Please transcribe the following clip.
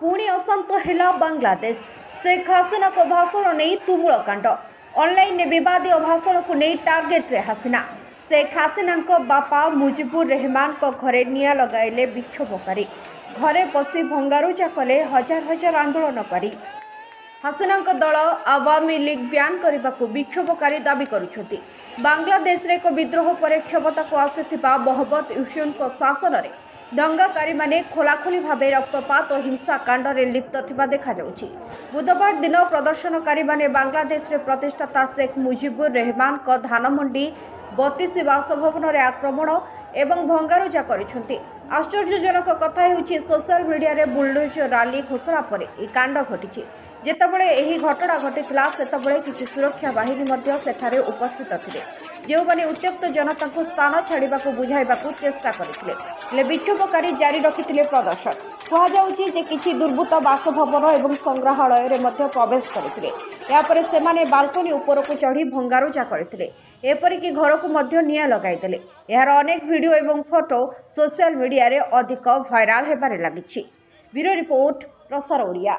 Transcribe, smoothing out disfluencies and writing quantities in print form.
ପୁଣି ଅଶାନ୍ତ ହେଲା ବାଂଲାଦେଶ। ଶେଖ୍ ହାସିନାଙ୍କ ଭାଷଣ ନେଇ ତୁମୁଳକାଣ୍ଡ। ଅନଲାଇନରେ ବିବାଦୀୟ ଭାଷଣକୁ ନେଇ ଟାର୍ଗେଟରେ ହାସିନା। ଶେଖ୍ ହାସିନାଙ୍କ ବାପା ମୁଜିବୁର ରେହମାନଙ୍କ ଘରେ ନିଆଁ ଲଗାଇଲେ ବିକ୍ଷୋଭକାରୀ। ଘରେ ପଶି ଭଙ୍ଗାରୁଜା କଲେ ହଜାର ହଜାର ଆନ୍ଦୋଳନକାରୀ। ହାସିନାଙ୍କ ଦଳ ଆୱାମୀ ଲିଗ୍ ବ୍ୟାନ୍ କରିବାକୁ ବିକ୍ଷୋଭକାରୀ ଦାବି କରୁଛନ୍ତି। ବାଂଲାଦେଶରେ ଏକ ବିଦ୍ରୋହ ପରେ କ୍ଷମତାକୁ ଆସିଥିବା ମହମ୍ମଦ ୟୁସୁଫଙ୍କ ଶାସନରେ ଦଙ୍ଗାକାରୀମାନେ ଖୋଲାଖୋଲି ଭାବେ ରକ୍ତପାତ ଓ ହିଂସାକାଣ୍ଡରେ ଲିପ୍ତ ଥିବା ଦେଖାଯାଉଛି। ବୁଧବାର ଦିନ ପ୍ରଦର୍ଶନକାରୀମାନେ ବାଂଲାଦେଶରେ ପ୍ରତିଷ୍ଠାତା ଶେଖ୍ ମୁଜିବୁର ରେହମାନଙ୍କ ଧାନମଣ୍ଡି 32 ବାସଭବନରେ ଆକ୍ରମଣ ଏବଂ ଭଙ୍ଗାରୁଜା କରିଛନ୍ତି। ଆଶ୍ଚର୍ଯ୍ୟଜନକ କଥା ହେଉଛି, ସୋସିଆଲ ମିଡିଆରେ ବୁଲଡୋଜର ରାଲି ଘୋଷଣା ପରେ ଏହି କାଣ୍ଡ ଘଟିଛି। ଯେତେବେଳେ ଏହି ଘଟଣା ଘଟିଥିଲା, ସେତେବେଳେ କିଛି ସୁରକ୍ଷା ବାହିନୀ ମଧ୍ୟ ସେଠାରେ ଉପସ୍ଥିତ ଥିଲେ, ଯେଉଁମାନେ ଉତ୍ତ୍ୟକ୍ତ ଜନତାଙ୍କୁ ସ୍ଥାନ ଛାଡ଼ିବାକୁ ବୁଝାଇବାକୁ ଚେଷ୍ଟା କରିଥିଲେ। ହେଲେ ବିକ୍ଷୋଭକାରୀ ଜାରି ରଖିଥିଲେ ପ୍ରଦର୍ଶନ। କୁହାଯାଉଛି ଯେ କିଛି ଦୁର୍ବୃତ୍ତ ବାସଭବନ ଏବଂ ସଂଗ୍ରହାଳୟରେ ମଧ୍ୟ ପ୍ରବେଶ କରିଥିଲେ। ଏହାପରେ ସେମାନେ ବାଲକୋନି ଉପରକୁ ଚଢ଼ି ଭଙ୍ଗାରୁଜା କରିଥିଲେ। ଏପରିକି ଘରକୁ ମଧ୍ୟ ନିଆଁ ଲଗାଇଦେଲେ। ଏହାର ଅନେକ ଭିଡିଓ ଏବଂ ଫଟୋ ସୋସିଆଲ ମିଡିଆରେ ଅଧିକ ଭାଇରାଲ ହେବାରେ ଲାଗିଛି। ବ୍ୟୁରୋ ରିପୋର୍ଟ, ପ୍ରସାର ଓଡ଼ିଆ।